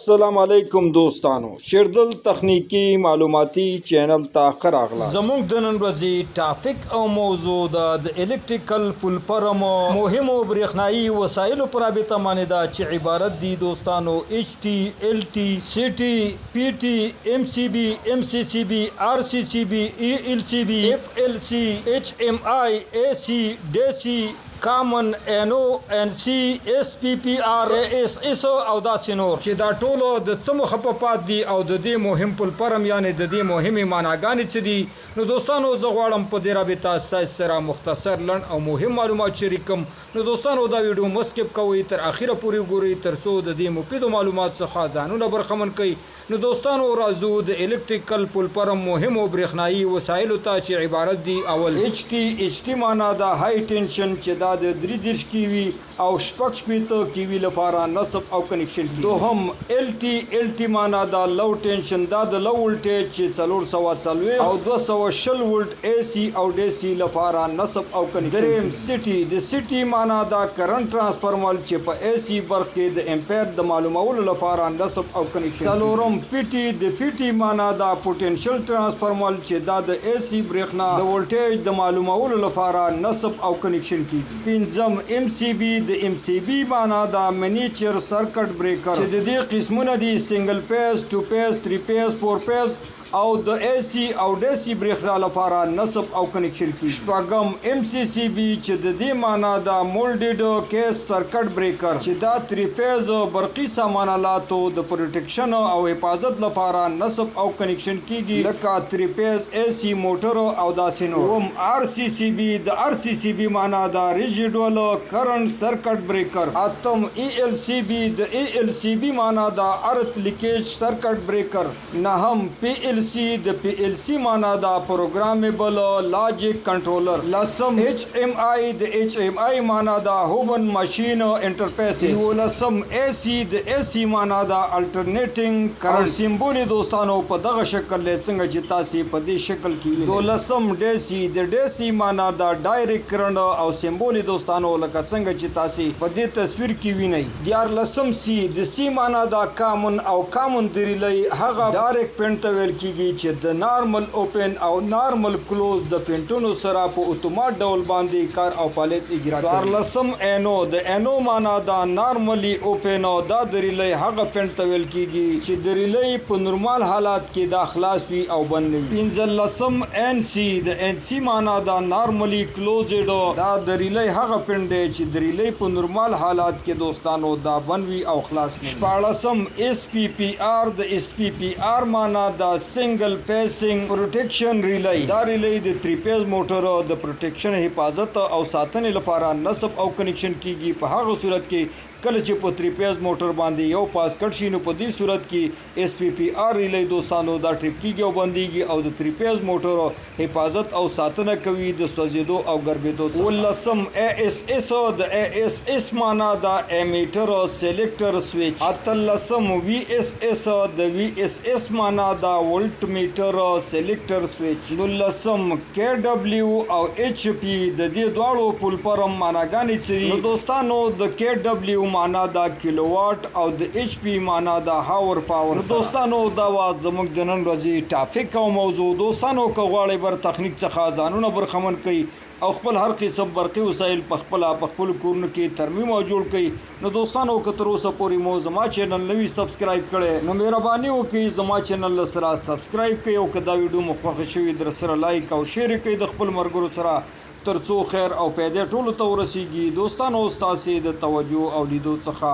السلام علیکم دوستانو، شیردل تخنیکی معلوماتي چینل ته ښه راغلاست. زموږ د نن ورځې ټاپک او موضوع د الکتریکل فول فرم مهمو برېښنايي وسایلو په رابطه باندې ده چې عبارت دي دوستانو ایچ ټي، ایل ټي، سی ټي، پی ټي، ایم سی بي، ایم سی سی بي، آر سی سی بي، ای ایل سی بي، اف ایل سی، ایچ ایم آی، ای سی، ډي سی، کامن، ان او، ان سی، اس پی پی آر، اس اس او داسې نور، چې دا ټولو د څه موخه په پات دي او د دې مهم فول فرم یعنې د دې مهمې معناګانې څه دي. نو دوستانو، زه غواړم په دې رابطه ستاسو سره مختصر، لنډ او مهم معلومات شریک کړم. نو دوستانو، دا ویډیو مه سکیپ کوئ، تر اخیره پورې وګورئ ترڅو د دې مفیدو معلومات څخه ځانونه برخمن کړئ. نو دوستانو، راځو د الکتریکل فول فرم مهمو برېښنايي وسایلو ته چې عبارت دي اول ایچ ټي. ایچ ټي معنا ده های ټینشن، چې دا د 33 کی وي او 66 کی وي لپاره نصب او کنکشن کیږي. دوهم ایل ټي. ایل ټي معنا ده لو ټینشن، دا د لو ولټیج چې 440 او 220 ولټ ای سی او ډي سی لپاره نصب او کنکشن. دریم سی ټي. د سی ټي معنا ده کرنٹ ترانسفارمر، چې په ای سی برق کې د امپیر د معلومولو لپاره نصب او کنکشن. څلورم پی ټي. د پی ټي معنا ده پوتنشل ترانسفارمر، چې دا د ای سی برېښنا د ولټیج د معلومولو لپاره نصب او کنکشن کیږي. پنځم ایم سی بي. د ایم سی بي معنا ده منیچر سرکټ بریکر، چې د دې قسمونه دي سنگل پیز، ټو پیز، تھری پیز، فور پیز او د ای سی او ډي سی برېښنا لپاره نصب او کنکشن کیږي. شپږم ایم سی سی بي، چې د دې معنا ده مولډډ کیس سرکټ بریکر، چې دا تھری فیز برقي سامان آلاتو د پروټیکشن او حفاظت لپاره نصب او کنکشن کیږي، لکه تھری فیز ای سی موټر او داسې نور. اووم آر سی سی بي. د آر سی سی بي معنا ده ریجیډول کرنٹ سرکټ بریکر. اتم ای ایل سی بي. د ای ایل سی بي معنا ده ارث لیکیج سرکټ بریکر. نهم پی ایل سی. د پی ایل سی معنا ده پروګرامبل لاجیک کنټرولر. لسم ایچ ایم آی. د ایچ ایم آی معنا ده هومن ماشین انټرفیس. یولسم ای سی. د ای سی معنا ده الټرنیټینګ کرنٹ. سمبول دوستانو په دغه شکل دی څنګه چې تاسو په دې شکل کې وینئ. دولسم ډي سی. د ډي سی معنا ده ډایرکټ کرنٹ او سمبول دوستانو لکه څنګه چې تاسو په دې تصویر کې وینئ. دیارلسم سی. د سی معنا ده کامن، او کامن د ریلی هغه ډایرکټ پینټ ته ویل کیږي چې د نارمل اوپن او نارمل کلوز د پینټونو سره په اتومات ډول باندې کار او فعالیت اجرا کوي. څوارلسم اینو. د اینو معنا ده نارملی اوپن، او دا د ریلی هغه پینټ ته ویل کیږي چې د ریلی په نورمال حالات کې دا خلاص وي او بند نه وي. پنځلسم ان سی. د ان سی معنا ده نارملی کلوزډ، دا د ریلی هغه پینټ دی چې د ریلی په نورمال حالات کې دوستانو دا بند وي او خلاص نه وي. شپاړسم اس پی پی آر. د اس پی پی آر معنا ده سنگل پیسنګ پروټیکشن ریلی. دا ریلی د تھری پیز موټر د پروټیکشن، حفاظت او ساتنې لپاره نصب او کنکشن کیږي. په هغه صورت کې کله چې په تھری پیز موټر باندې یو پاس کټ شي، نو په دې صورت کې اس پی پی آر ریلی دوستانو دا ټریپ کیږي او بندیږي او د تھری پیز موټر حفاظت او ساتنه کوي د سوځېدو او ګرمېدو څخه. ولسم ای اس اس. د ای اس اس معنا ده امیټر سلیکټر سویچ. اتلسم وی اس اس. د وی اس اس معنا ده ولټ میټر سلیکټر سویچ. نولسم کی ډبلیو او ایچ پی. د دې دواړو فول فرم معناګانې څه دي؟ نو دوستانو، د کی ډبلیو معنا ده کیلوواټ او د ایچ پی معنا ده هاور پاور. دوستانو، دا وا زموږ د نن ورځې ټاپک او موضوع. دوستانو، که غواړئ بر تخنیک څخه ځانونه برخمن کړئ او خپل هر قسم برقي وسایل په خپل په خپل کورونو کې ترمیم او جوړ کړئ، نو دوستانو، که تر اوسه پورې مو زما چینل نه وي سبسکرایب کړی، نو مهرباني وکړئ زما چینل له سره سبسکرایب کړئ، او که دا ویډیو مو خوښه شوې، در سره لایک او شیر کړئ د خپل ملګرو سره، ترڅو خیر او پیدې ټولو ته ورسیږي. دوستانو، ستاسې د توجه او لیدو څخه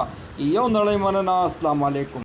یو نړۍ مننه. السلام علیکم.